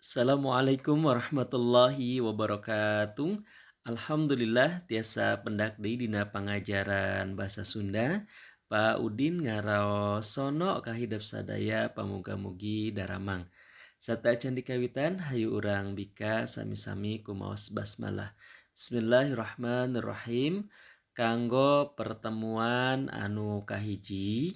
Assalamualaikum warahmatullahi wabarakatuh. Alhamdulillah tiasa pendak deui dina pangajaran Basa Sunda. Pak Udin ngaraos sono ka hidep sadaya pamuga-mugi daramang. Sateuacan dikawitan hayu urang bika sami-sami kumaos basmalah. Bismillahirrahmanirrahim. Kanggo pertemuan anu kahiji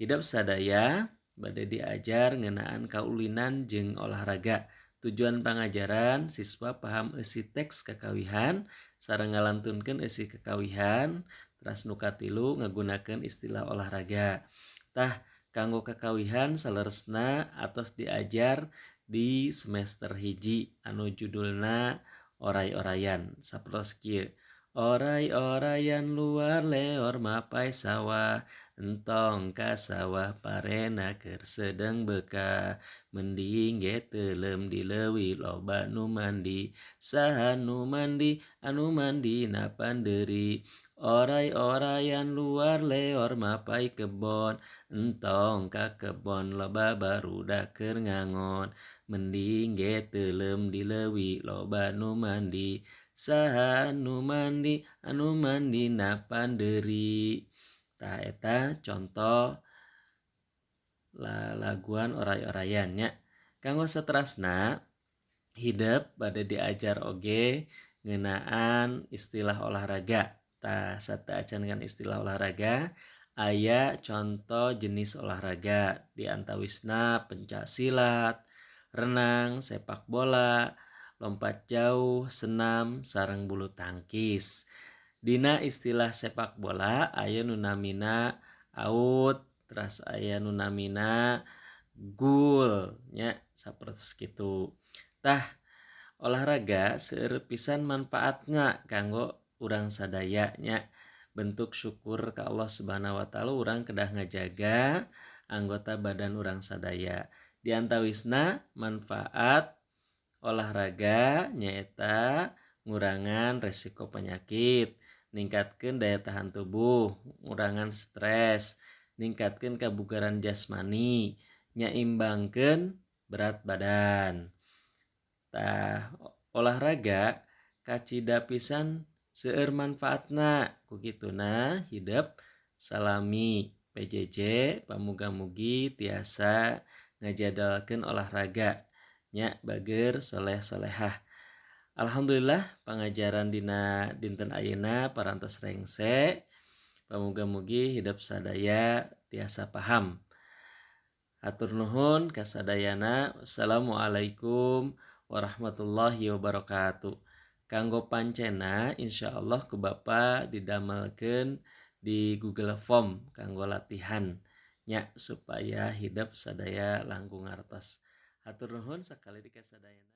hidep sadaya bade diajar ngeunaan kaulinan jeung olahraga. Tujuan pangajaran siswa paham eusi teks kakawihan sareng ngalantunkeun eusi kakawihan teras nu katilu ngagunakeun istilah olahraga. Tah kanggo kakawihan saleresna atos diajar di semester hiji anu judulna oray-orayan sapertos kieu. Oray-orayan luar leor mapai sawah, entong ka sawah parena keur sedeung beukah. Mending ge teuleum di leuwih loba nu mandi, saha nu mandi anu mandina pandeuri. Oray-orayan luar leor mapai kebon, entong ka kebon loba barudak keur ngangon. Mending ge teuleum di leuwih loba nu mandi, saha anu mandi anu mandina pandeuri. Tah eta contoh lalaguan oray-orayan nya. Kanggo saterasna hidep bade diajar oge ngeunaan istilah olahraga. Tah sateuacan ngan istilah olahraga aya contoh jenis olahraga di antawisna pencak silat, renang, sepak bola, lompat jauh, senam, sareng bulu tangkis. Dina istilah sepak bola aya nu namina out, teras aya nu namina gul nya sapertos kitu. Tah olahraga seueur pisan manfaatna kanggo urang sadaya nya. Bentuk syukur ka Allah Subhanahu wa taala urang kedah ngajaga anggota badan urang sadaya. Di antawisna manfaat olahraga nyaeta ngurangan resiko penyakit, ningkatkeun daya tahan tubuh, ngurangan stres, ningkatkeun kabugaran jasmani, nyaimbangkeun berat badan. Tah olahraga kacida pisan seueur manfaatna ku kituna hidep salami PJJ pamuga-mugi tiasa ngajadalkeun olahraga nya bager soleh solehah. Alhamdulillah pangajaran dina dinten ayeuna parantos rengse. Pamuga-mugi hidep sadaya tiasa paham. Hatur nuhun kasadayana. Wassalamualaikum warahmatullahi wabarakatuh. Kanggo pancena insyaallah ku Bapa didamelkeun di Google Form kanggo latihan nya supaya hidep sadaya langkung ngartos. Hatur nuhun sakali deui kasadayana.